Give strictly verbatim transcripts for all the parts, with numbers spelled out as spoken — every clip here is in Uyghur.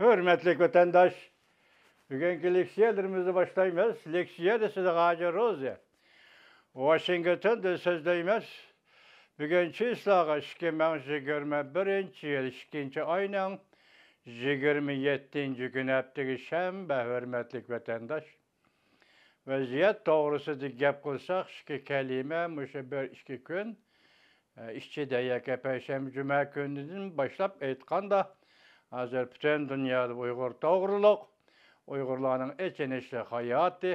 ھۆرمەتلىك ۋەتەنداش، بۈگۈنكى لېكسىيەلىرىمىزنى باشلايمىز. لېكسىيە دېسە ھاجى روزى. ۋاشىنگتوندىن سۆزلەيمىز. بۈگۈن چىسلاغا ئىككى مىڭ يىگىرمە بىرىنچى يىل ئىككىنچى ئاينىڭ يىگىرمە يەتتىنچى كۈنى، ھەپتىگە شەنبە، ھۆرمەتلىك ۋەتەنداش. ۋەزىيەت توغرىسىدا گەپ قىلساق، ئىككى كەلىمە، مۇشۇ بىر ئىككى كۈن ئىچىدە ياكى پەيشەنبە، جۈمە كۈنىدىن باشلاپ ئېيتقاندا، ھازىر پۈتۈن دۇنيادا ئۇيغۇر توغرۇلۇق، ئۇيغۇرلارنىڭ ئېچىنىشلىق ھاياتى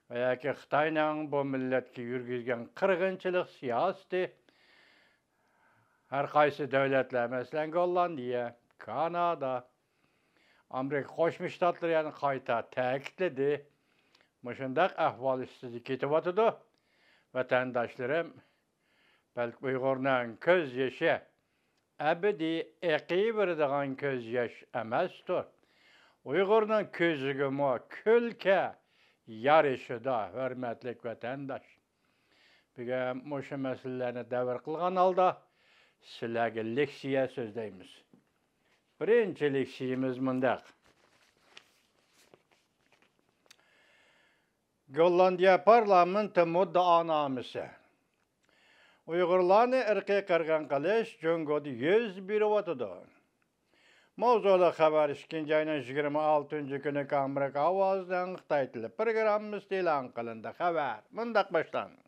ۋە ياكى خىتاينىڭ بۇ مىللەتكە يۈرگۈزگەن قىرغىنچىلىق سىياسىتى، ھەر قايسى دۆلەتلەر، مەسىلەن، گوللاندىيە، كانادا، ئامېرىكا قوشما شتاتلىرى يەنە قايتا تەكىتلىدى. مۇشۇنداق ئەھۋال ئۈستىدە كېتىۋاتىدۇ. ۋەتەنداشلىرىم، بەلكى ئۇيغۇرنىڭ كۆز يېشى ئەبەدىي ئېقىۋېرىدىغان كۆز ياش ئەمەستۇر. ئۇيغۇرنىڭ كۆزىگىمۇ كۈلكە يارىشىدۇ، ھۆرمەتلىك ۋەتەنداش. بۈگۈن مۇشۇ مەسىلىلەرنى دەۋر قىلغان ھالدا سىلەرگە لېكسىيە سۆزلەيمىز. بىرىنچى لېكسىيىمىز مۇنداق. گوللاندىيە پارلامېنتى مۇددىئانامىسى. ئۇيغۇرلارنى ئىرقىي قىرغىن قىلىش جۇڭگودا يۈز بېرىۋاتىدۇ. ماۋزۇلۇق خەۋەر ئىككىنچى ئاينىڭ يىگىرمە ئالتىنچى كۈنى ئامېرىكا ئاۋازىنىڭ خىتاي تىلى پروگراممىسىدا ئېلان قىلىندى. خەۋەر مۇنداق باشلانغان.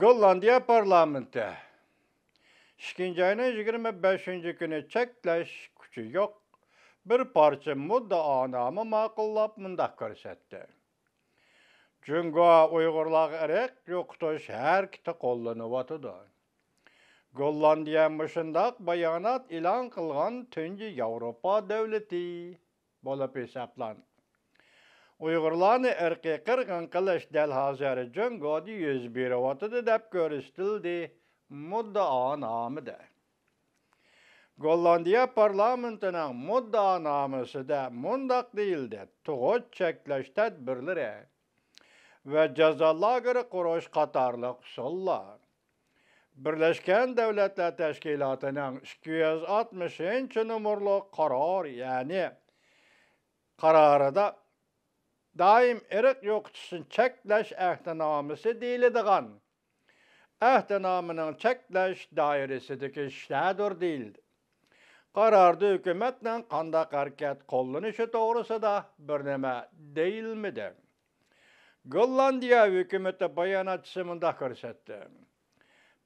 گوللاندىيە پارلامېنتى ئىككىنچى ئاينىڭ يىگىرمە بەشىنچى كۈنى چەكلەش كۈچى يوق بىر پارچە مۇددىئانامە ماقۇللاپ مۇنداق كۆرسەتتى: جۇڭگو ئۇيغۇرلارغا ئىرق يوقىتىش ھەرىكىتى قوللىنىۋاتىدۇ. گوللاندىيە مۇشۇنداق بايانات ئېلان قىلغان تۇنجى ياۋروپا دۆلىتى بولۇپ ھېسابلان. ئۇيغۇرلارنى ئىرقىي قىرغىن قىلىش دەل ھازىر جۇڭگودا يۈز بېرىۋاتىدۇ، دەپ كۆرسىتىلدى مۇددىئانامىدە. گوللاندىيە پارلامېنتىنىڭ مۇددىئانامىسىدە مۇنداق دېيىلدى: تۇغۇت چەكلەش تەدبىرلىرى ۋە جازا لاگېرى قۇرۇش قاتارلىق ئۇسۇللار. بىرلەشكەن دۆلەتلەر تەشكىلاتىنىڭ ئىككى يۈز ئاتمىشىنچى نومۇرلۇق قارار، يەنى قارارىدا دائىم ئىرق يوقىتىشنى چەكلەش ئەھدىنامىسى دېيىلىدىغان ئەھدىنامىنىڭ چەكلەش دائىرىسىدىكى ئىشلاردۇر دېيىلدى. قاراردا ھۆكۈمەتنىڭ قانداق ھەرىكەت قوللىنىشى توغرىسىدا بىر نېمە دېيىلمىدى. گوللاندىيە ھۆكۈمىتى باياناتچىسى مۇنداق كۆرسەتتى: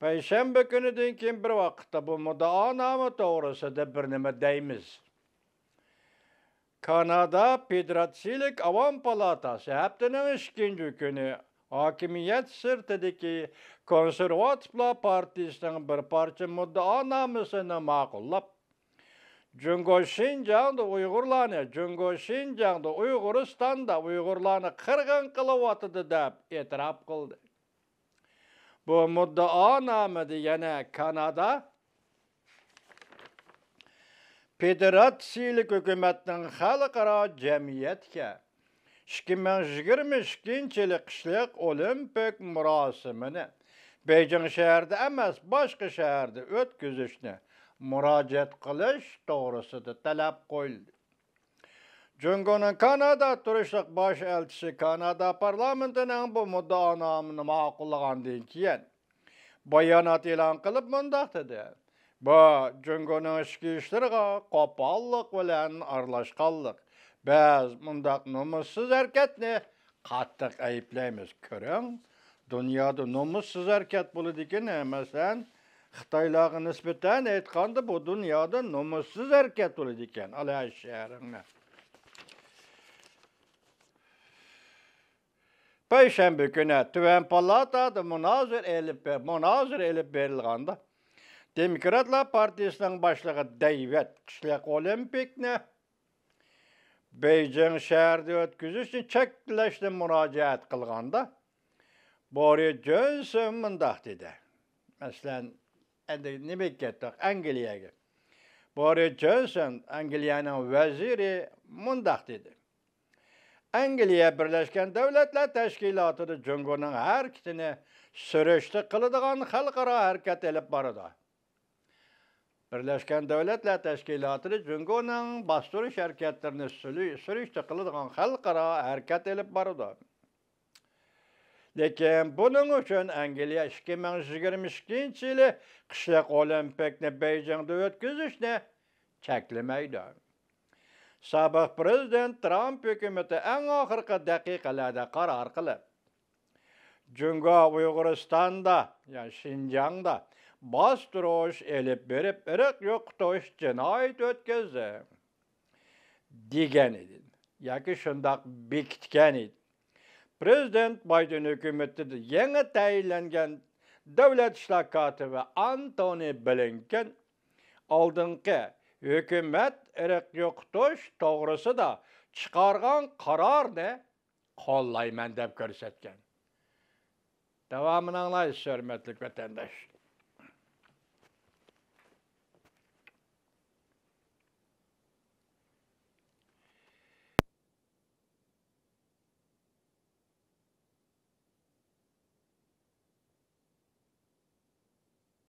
پەيشەنبە كۈنىدىن كېيىن بىر ۋاقىتتا بۇ مۇددىئانامە توغرىسىدا بىر نېمە دەيمىز. كانادا فېدېراتسىيىلىك ئاۋام پالاتاسى ھەپتىنىڭ ئىككىنچى كۈنى ھاكىمىيەت سىرتىدىكى كونسېرۋاتىپلار پارتىيىسىنىڭ بىر پارچە مۇددىئانامىسىنى ماقۇللاپ، جۇڭگو شىنجاڭدا ئۇيغۇرلارنى، جۇڭگو شىنجاڭدا ئۇيغۇرىستاندا ئۇيغۇرلارنى قىرغىن قىلىۋاتىدۇ، دەپ ئېتىراپ قىلدى. بۇ مۇددىئانامىدە يەنە كانادا فېدېراتسىيىلىك ھۆكۈمەتنىڭ خەلقئارا جەمئىيەتكە ئىككى مىڭ يىگىرمە ئىككىنچى يىلى قىشلىق ئولىمپىك مۇراسىمىنى بېيجىڭ شەھىرىدە ئەمەس، باشقا شەھەردە ئۆتكۈزۈشنى مۇراجىئەت قىلىش توغرىسىدا تەلەپ قويۇلدى. جۇڭگونىڭ كانادا تۇرۇشلۇق باش ئەلچىسى كانادا پارلامېنتىنىڭ بۇ مۇددىئانامىنى ماقۇللىغاندىن كېيىن، بايانات ئېلان قىلىپ مۇنداق دېدى: بۇ جۇڭگونىڭ ئىچكى ئىشلىرىغا قوپاللىق بىلەن ئارىلاشقانلىق. بىز مۇنداق نومۇسسىز ھەرىكەتنى قاتتىق ئەيىبلەيمىز. كۆرۈڭ، دۇنيادا نومۇسسىز ھەرىكەت بولىدىكەن. مەسىلەن، خىتايلارغا نىسبەتەن ئېيتقاندا، بۇ دۇنيادا نومۇسسىز ھەرىكەت بولىدىكەن. ئالا شەھىرىڭنى. پەيشەنبە كۈنى تۆۋەن پالاتادا مۇنازىرە ئېلىپ، مۇنازىرە ئېلىپ بېرىلغاندا، دېموكراتلار پارتىيىسىنىڭ باشلىقى دېۋىد قىشلىق ئولىمپىكنى بېيجىڭ شەھىرىدە ئۆتكۈزۈشنى چەكلەشنى مۇراجىئەت قىلغاندا، بورىس جونسون مۇنداق دېدى. مەسىلەن، ئەندى نېمىگە كەتتۇق؟ ئەنگلىيەگە. بورىس جونسون، ئەنگلىيەنىڭ ۋەزىرى، مۇنداق دېدى: ئەنگلىيە بىرلەشكەن دۆلەتلەر تەشكىلاتىدا جۇڭگونىڭ ھەرىكىتىنى سۈرۈشتە قىلىدىغان خەلقئارا ھەرىكەت ئېلىپ بارىدۇ. بىرلەشكەن دۆلەتلەر تەشكىلاتىدا جۇڭگونىڭ باستۇرۇش ھەرىكەتلىرىنى سۈلۈ-، سۈرۈشتە قىلىدىغان خەلقئارا ھەرىكەت ئېلىپ بارىدۇ. لېكىن بۇنىڭ ئۈچۈن ئەنگلىيە ئىككى مىڭ يىگىرمە ئىككىنچى يىلى قىشلىق ئولىمپىكنى بېيجىڭدا ئۆتكۈزۈشنى چەكلىمەيدۇ. سابىق پىرېزىدېنت ترامپ ھۆكۈمىتى ئەڭ ئاخىرقى دەقىقىلەردە قارار قىلىپ، جۇڭگو ئۇيغۇرىستاندا، يەنى شىنجاڭدا باستۇرۇش ئېلىپ بېرىپ، ئىرق يوقىتىش جىنايىتى ئۆتكۈزدى، دېگەن ئىدى ياكى شۇنداق بېكىتكەن ئىدى. پىرېزىدېنت بايدېن ھۆكۈمىتىدە يېڭى تەيىنلەنگەن دۆلەت ئىشلار كاتىپى ئانتونى بلىنكېن ئالدىنقى ھۆكۈمەت ئىرق يوقىتىش توغرىسىدا چىقارغان قارارنى قوللايمەن دەپ كۆرسەتكەن. داۋامىنى ئاڭلايسىز، ھۆرمەتلىك ۋەتەنداشلار.